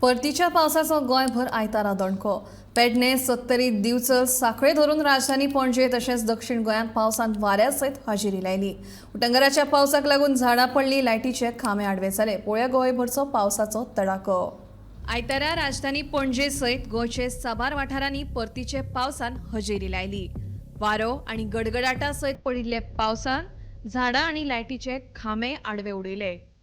परतीच्या पावसाचो गोंयभर आयतारा दणको. पेडणे, सत्तरी, दिवचल, सांखळे धरून राजधानी पणजे तशेंच दक्षिण गोंयांत पावसान वाऱ्या सयत हाजेरी लायली. उटंगराच्या पावसाक लागून झाडां पडली, लायटीचे खांबे आडवे जाले. पळोवया गोंयभरचो पावसाचो तडाखो. आयतारा राजधानी पणजे सयत गोंयचे साबार वाठारांनी परतीचे पावसान हजेरी लायली. वारो आनी गडगडाटा सयत पडिल्ल्या पावसान झाडां आनी लायटीचे खांबे आडवे उडयले.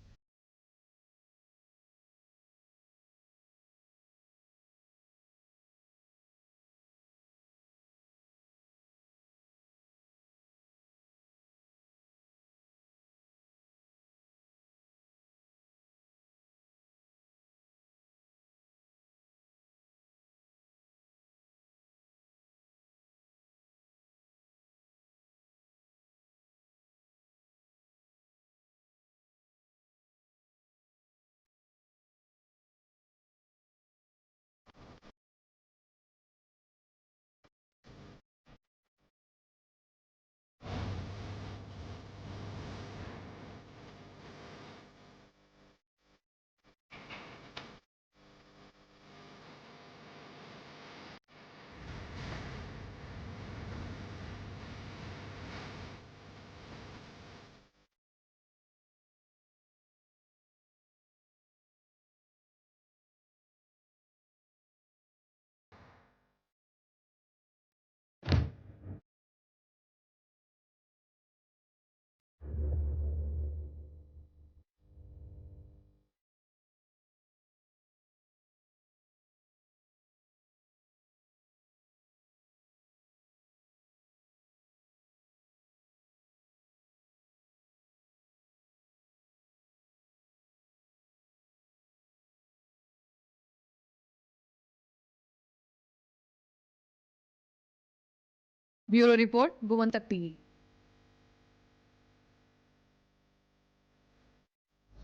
Bureau report, Gomantak TV.